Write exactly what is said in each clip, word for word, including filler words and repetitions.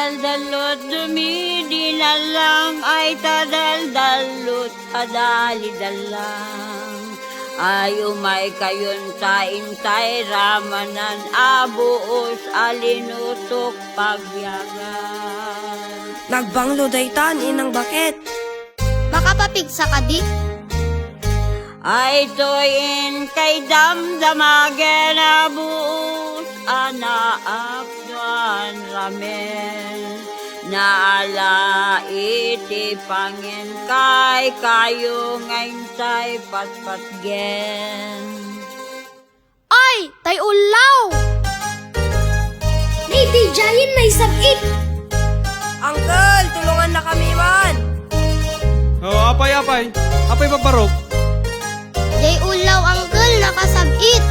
Daldalot dumidinallang ay ta daldalot a dalidallang. Ay umay kayon ta intay ramanan a buos a linutok pagyagan. Nagbanglo daytan, Inang Baket. Makapapigsa kadi? Ay toy inkay damdamagen a buos a naapnoan ramen. Naala iti pangen kay kayo nga intay patpatgen. Ay, tay ullaw! Ni dijayen naisab-it! Uncle, tulongannakami man! Oh, apay, apay? Apay, Barbarok? Jay ullaw, Uncle, nakasab-it!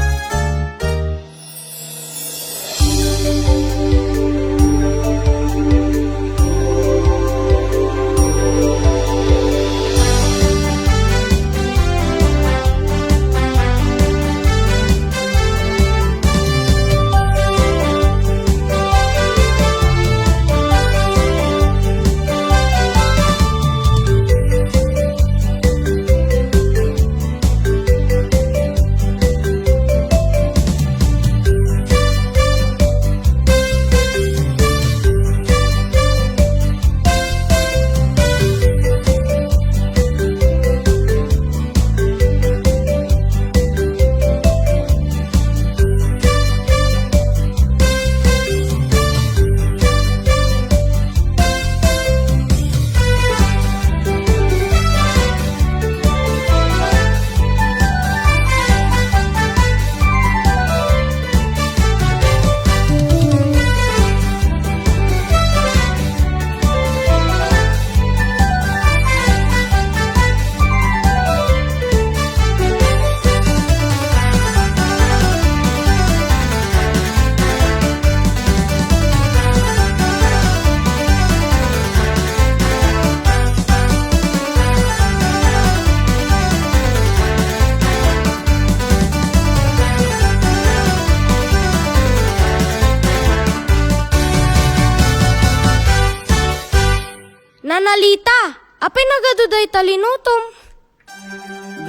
Nanalita, apay nagadu dayta linutom?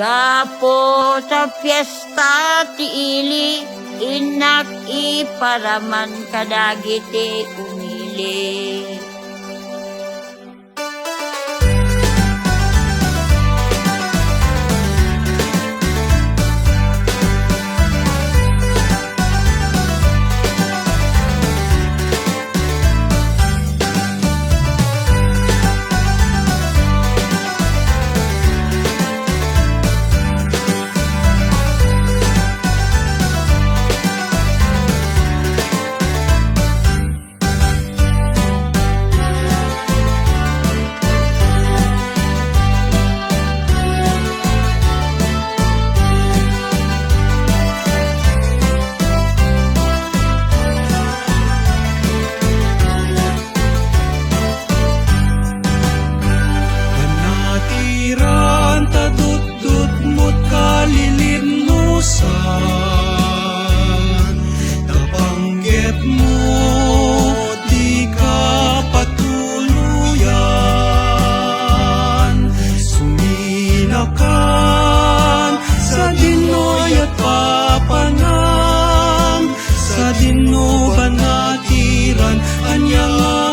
Gapu ta fiesta ti ili, innak iparaman kadagiti umili. Panatiran ta dutdutmot kalilinnosan, ta panggepmo dika patuloyan. Suminakan sadinoy a papanam, sadino banatiran, ania nga